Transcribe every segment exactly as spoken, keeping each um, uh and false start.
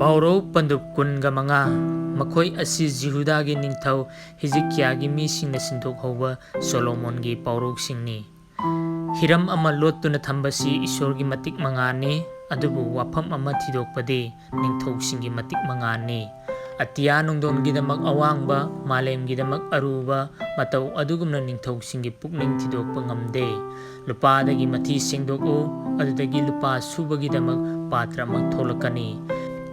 ꯄꯥꯎꯔꯧ ꯄꯟꯗꯨꯞ ꯀꯨꯟꯒ ꯃꯉꯥ꯫ ꯃꯈꯣꯏ ꯑꯁꯤ ꯖꯤꯍꯨꯗꯥꯒꯤ ꯅꯤꯡꯊꯧ ꯍꯤꯖꯤꯀꯤꯌꯥꯒꯤ ꯃꯤꯁꯤꯡꯅ ꯁꯤꯟꯗꯣꯛꯍꯧꯕ ꯁꯣꯂꯣꯃꯣꯟꯒꯤ ꯄꯥꯎꯔꯧꯁꯤꯡꯅꯤ꯫ ꯍꯤꯔꯝ ꯑꯃ ꯂꯣꯠꯇꯨꯅ ꯊꯝꯕꯁꯤ ꯏꯁꯣꯔꯒꯤ ꯃꯇꯤꯛ ꯃꯉꯥꯅꯤ, ꯑꯗꯨꯕꯨ ꯋꯥꯐꯝ ꯑꯃ ꯊꯤꯗꯣꯛꯄꯗꯤ ꯅꯤꯡꯊꯧꯁꯤꯡꯒꯤ ꯃꯇꯤꯛ ꯃꯉꯥꯅꯤ꯫ ꯑꯇꯤꯌꯥ ꯅꯨꯡꯗꯣꯟꯒꯤꯗꯃꯛ ꯑꯋꯥꯡꯕ, ꯃꯥꯂꯦꯝꯒꯤꯗꯃꯛ ꯑꯔꯨꯕ ꯃꯇꯧ ꯑꯗꯨꯒꯨꯝꯅ ꯅꯤꯡꯊꯧꯁꯤꯡꯒꯤ ꯄꯨꯛꯅꯤꯡ ꯊꯤꯗꯣꯛꯄ ꯉꯝꯗꯦ꯫ ꯂꯨꯄꯥꯗꯒꯤ ꯃꯊꯤ ꯁꯦꯡꯗꯣꯛꯎ, ꯑꯗꯨꯗꯒꯤ ꯂꯨꯄꯥ ꯁꯨꯕꯒꯤꯗꯃꯛ ꯄꯥꯇ꯭ꯔ ꯑꯃ ꯊꯣꯛꯂꯛꯀꯅꯤ꯫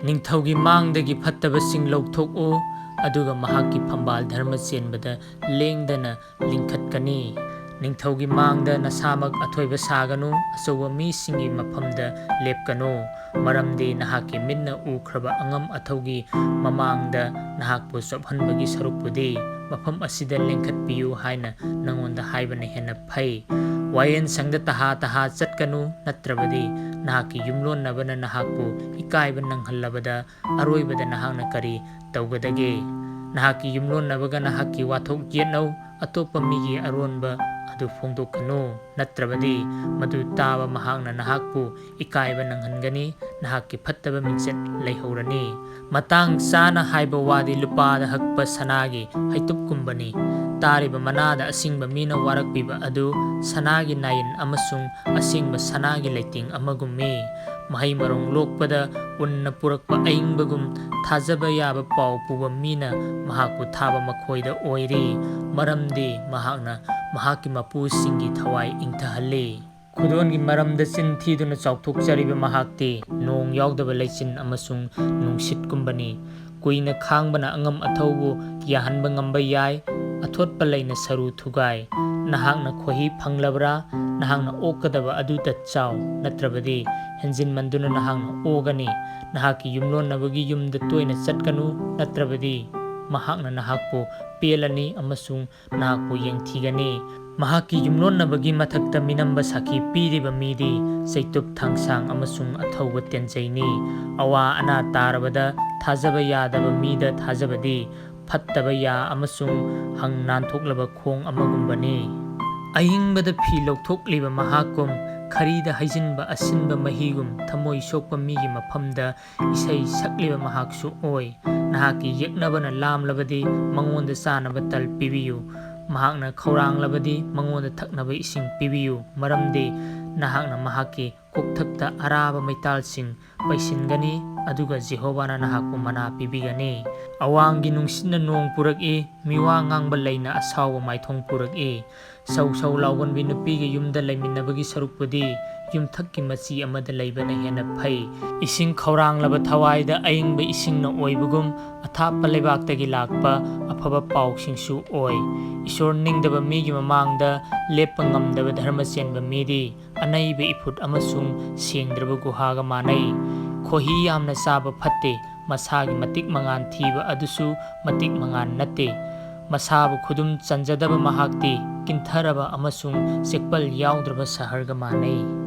ꯅꯤꯡꯊꯧꯒꯤ ꯃꯥꯡꯗꯒꯤ ꯐꯠꯇꯕꯁꯤꯡ ꯂꯧꯊꯣꯛꯎ, ꯑꯗꯨꯒ ꯃꯍꯥꯛꯀꯤ ꯐꯝꯕꯥꯜ ꯙꯔꯃ ꯆꯦꯟꯕꯗ ꯂꯦꯡꯗꯅ ꯂꯤꯡꯈꯠꯀꯅꯤ꯫ ꯅꯤꯡꯊꯧꯒꯤ ꯃꯥꯡꯗ ꯅꯁꯥꯃꯛ ꯑꯊꯣꯏꯕ ꯁꯥꯒꯅꯨ, ꯑꯆꯧꯕ ꯃꯤꯁꯤꯡꯒꯤ ꯃꯐꯝꯗ ꯂꯦꯞꯀꯅꯨ, ꯃꯔꯝꯗꯤ ꯅꯍꯥꯛꯀꯤ ꯃꯤꯠꯅ ꯎꯈ꯭ꯔꯕ ꯑꯉꯝ ꯑꯊꯧꯒꯤ ꯃꯃꯥꯡꯗ ꯅꯍꯥꯛꯄꯨ ꯆꯣꯞꯍꯟꯕꯒꯤ ꯁꯔꯨꯛꯄꯨꯗꯤ ꯃꯐꯝ ꯑꯁꯤꯗ ꯂꯦꯡꯈꯠꯄꯤꯌꯨ ꯍꯥꯏꯅ ꯅꯉꯣꯟꯗ ꯍꯥꯏꯕꯅ ꯍꯦꯟꯅ ꯐꯩ꯫ ꯋꯥꯌꯦꯟ ꯁꯪꯗ ꯇꯍꯥ ꯇꯍꯥ ꯆꯠꯀꯅꯨ, ꯅꯠꯇ꯭ꯔꯕꯗꯤ ꯅꯍꯥꯛꯀꯤ ꯌꯨꯝꯂꯣꯟꯅꯕꯅ ꯅꯍꯥꯛꯄꯨ ꯏꯀꯥꯏꯕ ꯅꯪꯍꯜꯂꯕꯗ ꯑꯔꯣꯏꯕꯗ ꯅꯍꯥꯛꯅ ꯀꯔꯤ ꯇꯧꯒꯗꯒꯦ? ꯅꯍꯥꯛꯀꯤ ꯌꯨꯝꯂꯣꯟꯅꯕꯒ ꯅꯍꯥꯛꯀꯤ ꯋꯥꯊꯣꯛ ꯌꯦꯠꯅꯧ, ꯑꯇꯣꯞꯄ ꯃꯤꯒꯤ ꯑꯔꯣꯟꯕ ꯑꯗꯨ ꯐꯣꯡꯗꯣꯛꯀꯅꯨ, ꯅꯠꯇ꯭ꯔꯕꯗꯤ ꯃꯗꯨ ꯇꯥꯕ ꯃꯍꯥꯛꯅ ꯅꯍꯥꯛꯄꯨ ꯏꯀꯥꯏꯕ ꯅꯪꯍꯟꯒꯅꯤ, ꯅꯍꯥꯛꯀꯤ ꯐꯠꯇꯕ ꯃꯤꯡꯆꯠ ꯂꯩꯍꯧꯔꯅꯤ꯫ ꯃꯇꯥꯡ ꯆꯥꯅ ꯍꯥꯏꯕ ꯋꯥꯗꯤ ꯂꯨꯄꯥꯗ ꯍꯛꯄ ꯁꯅꯥꯒꯤ ꯍꯩꯇꯨꯞꯀꯨꯝꯕꯅꯤ꯫ ꯇꯥꯔꯤꯕ ꯃꯅꯥꯗ ꯑꯁꯤꯡꯕ ꯃꯤꯅ ꯋꯥꯔꯛꯄꯤꯕ ꯑꯗꯨ ꯁꯅꯥꯒꯤ ꯅꯥꯏꯟ ꯑꯃꯁꯨꯡ ꯑꯁꯦꯡꯕ ꯁꯅꯥꯒꯤ ꯂꯩꯇꯦꯡ ꯑꯃꯒꯨꯝꯃꯤ꯫ ꯃꯍꯩ ꯃꯔꯣꯡ ꯂꯣꯛꯄꯗ ꯎꯟꯅ ꯄꯨꯔꯛꯄ ꯑꯏꯪꯕꯒꯨꯝ, ꯊꯥꯖꯕ ꯌꯥꯕ ꯄꯥꯎ ꯄꯨꯕ ꯃꯤꯅ ꯃꯍꯥꯛꯄꯨ ꯊꯥꯕ ꯃꯈꯣꯏꯗ ꯑꯣꯏꯔꯤ, ꯃꯔꯝꯗꯤ ꯃꯍꯥꯛꯅ ꯃꯍꯥꯛꯀꯤ ꯃꯄꯨꯁꯤꯡꯒꯤ ꯊꯋꯥꯏ ꯏꯪꯊꯍꯜꯂꯤ꯫ ꯈꯨꯗꯣꯟꯒꯤ ꯃꯔꯝꯗ ꯆꯤꯟ ꯊꯤꯗꯨꯅ ꯆꯥꯎꯊꯣꯛꯆꯔꯤꯕ ꯃꯍꯥꯛꯇꯤ ꯅꯣꯡ ꯌꯥꯎꯗꯕ ꯂꯩꯆꯤꯟ ꯑꯃꯁꯨꯡ ꯅꯨꯡꯁꯤꯠꯀꯨꯝꯕꯅꯤ꯫ ꯀꯨꯏꯅ ꯈꯥꯡꯕꯅ ꯑꯉꯝ ꯑꯊꯧꯕꯨ ꯌꯥꯍꯟꯕ ꯉꯝꯕ ꯌꯥꯏ, ꯑꯊꯣꯠꯄ ꯂꯩꯅ ꯁꯔꯨ ꯊꯨꯒꯥꯏ꯫ ꯅꯍꯥꯛꯅ ꯈꯣꯏꯍꯤ ꯐꯪꯂꯕ꯭ꯔꯥ? ꯅꯍꯥꯛꯅ ꯑꯣꯛꯀꯗꯕ ꯑꯗꯨꯗ ꯆꯥꯎ, ꯅꯠꯇ꯭ꯔꯕꯗꯤ ꯍꯦꯟꯖꯤꯟꯃꯟꯗꯨꯅ ꯅꯍꯥꯛꯅ ꯑꯣꯒꯅꯤ꯫ ꯅꯍꯥꯛꯀꯤ ꯌꯨꯝꯂꯣꯟꯅꯕꯒꯤ ꯌꯨꯝꯗ ꯇꯣꯏꯅ ꯆꯠꯀꯅꯨ, ꯅꯠꯇ꯭ꯔꯕꯗꯤ ꯃꯍꯥꯛꯅ ꯅꯍꯥꯛꯄꯨ ꯄꯦꯜꯂꯅꯤ ꯑꯃꯁꯨꯡ ꯅꯍꯥꯛꯄꯨ ꯌꯦꯡꯊꯤꯒꯅꯤ꯫ ꯃꯍꯥꯛꯀꯤ ꯌꯨꯝꯂꯣꯟꯅꯕꯒꯤ ꯃꯊꯛꯇ ꯃꯤꯅꯝꯕ ꯁꯥꯈꯤ ꯄꯤꯔꯤꯕ ꯃꯤꯗꯤ ꯆꯩꯇꯨꯞ, ꯊꯥꯡꯁꯥꯡ ꯑꯃꯁꯨꯡ ꯑꯊꯧꯕ ꯇꯦꯟꯖꯩꯅꯤ꯫ ꯑꯋꯥ ꯑꯅꯥ ꯇꯥꯔꯕꯗ ꯊꯥꯖꯕ ꯌꯥꯗꯕ ꯃꯤꯗ ꯊꯥꯖꯕꯗꯤ ꯐꯠꯇꯕ ꯌꯥ ꯑꯃꯁꯨꯡ ꯍꯪ ꯅꯥꯟꯊꯣꯛꯂꯕ ꯈꯣꯡ ꯑꯃꯒꯨꯝꯕꯅꯤ꯫ ꯑꯏꯪꯕꯗ ꯐꯤ ꯂꯧꯊꯣꯛꯂꯤꯕ ꯃꯍꯥꯛꯀꯨꯝ ꯈꯔꯤꯗ ꯍꯩꯖꯤꯟꯕ ꯑꯁꯤꯟꯕ ꯃꯍꯤꯒꯨꯝ ꯊꯃꯣꯏ ꯁꯣꯛꯄ ꯃꯤꯒꯤ ꯃꯐꯝꯗ ꯏꯁꯩ ꯁꯛꯂꯤꯕ ꯃꯍꯥꯛꯁꯨ ꯑꯣꯏ꯫ ꯅꯍꯥꯛꯀꯤ ꯌꯦꯛꯅꯕꯅ ꯂꯥꯝꯂꯕꯗꯤ ꯃꯉꯣꯟꯗ ꯆꯥꯅꯕ ꯇꯜ ꯄꯤꯕꯤꯌꯨ꯫ ꯃꯍꯥꯛꯅ ꯈꯧꯔꯥꯡꯂꯕꯗꯤ ꯃꯉꯣꯟꯗ ꯊꯛꯅꯕ ꯏꯁꯤꯡ ꯄꯤꯕꯤꯌꯨ, ꯃꯔꯝꯗꯤ ꯅꯍꯥꯛꯅ ꯃꯍꯥꯛꯀꯤ ꯀꯣꯛꯊꯛꯇ ꯑꯔꯥꯕ ꯃꯩꯇꯥꯜꯁꯤꯡ ꯄꯩꯁꯤꯟꯒꯅꯤ, ꯑꯗꯨꯒ ꯖꯦꯍꯣꯚꯥꯅ ꯅꯍꯥꯛꯄꯨ ꯃꯅꯥ ꯄꯤꯕꯤꯒꯅꯤ꯫ ꯑꯋꯥꯡꯒꯤ ꯅꯨꯡꯁꯤꯠꯅ ꯅꯣꯡ ꯄꯨꯔꯛꯏ, ꯃꯤꯋꯥ ꯉꯥꯡꯕ ꯂꯩꯅ ꯑꯁꯥꯎꯕ ꯃꯥꯏꯊꯣꯡ ꯄꯨꯔꯛꯏ꯫ ꯁꯧ ꯁꯧ ꯂꯥꯎꯒꯟꯕꯤ ꯅꯨꯄꯤꯒꯤ ꯌꯨꯝꯗ ꯂꯩꯃꯤꯟꯅꯕꯒꯤ ꯁꯔꯨꯛꯄꯨꯗꯤ ꯌꯨꯝꯊꯛꯀꯤ ꯃꯆꯤ ꯑꯃꯗ ꯂꯩꯕꯅ ꯍꯦꯟꯅ ꯐꯩ꯫ ꯏꯁꯤꯡ ꯈꯧꯔꯥꯡꯂꯕ ꯊꯋꯥꯏꯗ ꯑꯏꯪꯕ ꯏꯁꯤꯡꯅ ꯑꯣꯏꯕꯒꯨꯝ, ꯑꯊꯥꯞꯄ ꯂꯩꯕꯥꯛꯇꯒꯤ ꯂꯥꯛꯄ ꯑꯐꯕ ꯄꯥꯎꯁꯤꯡꯁꯨ ꯑꯣꯏ꯫ ꯏꯁꯣꯔ ꯅꯤꯡꯗꯕ ꯃꯤꯒꯤ ꯃꯃꯥꯡꯗ ꯂꯦꯞꯄ ꯉꯝꯗꯕ ꯙꯔꯃ ꯆꯦꯟꯕ ꯃꯤꯗꯤ ꯑꯅꯩꯕ ꯏꯐꯨꯠ ꯑꯃꯁꯨꯡ ꯁꯦꯡꯗ꯭ꯔꯕ ꯒꯨꯍꯥꯒ ꯃꯥꯟꯅꯩ꯫ ꯈꯣꯏꯍꯤ ꯌꯥꯝꯅ ꯆꯥꯕ ꯐꯠꯇꯦ, ꯃꯁꯥꯒꯤ ꯃꯇꯤꯛ ꯃꯉꯥꯟ ꯊꯤꯕ ꯑꯗꯨꯁꯨ ꯃꯇꯤꯛ ꯃꯉꯥꯟ ꯅꯠꯇꯦ꯫ ꯃꯁꯥꯕꯨ ꯈꯨꯗꯨꯝ ꯆꯟꯖꯗꯕ ꯃꯍꯥꯛꯇꯤ ꯀꯤꯟꯊꯔꯕ ꯑꯃꯁꯨꯡ ꯆꯦꯛꯄꯜ ꯌꯥꯎꯗ꯭ꯔꯕ ꯁꯍꯔꯒ ꯃꯥꯟꯅꯩ꯫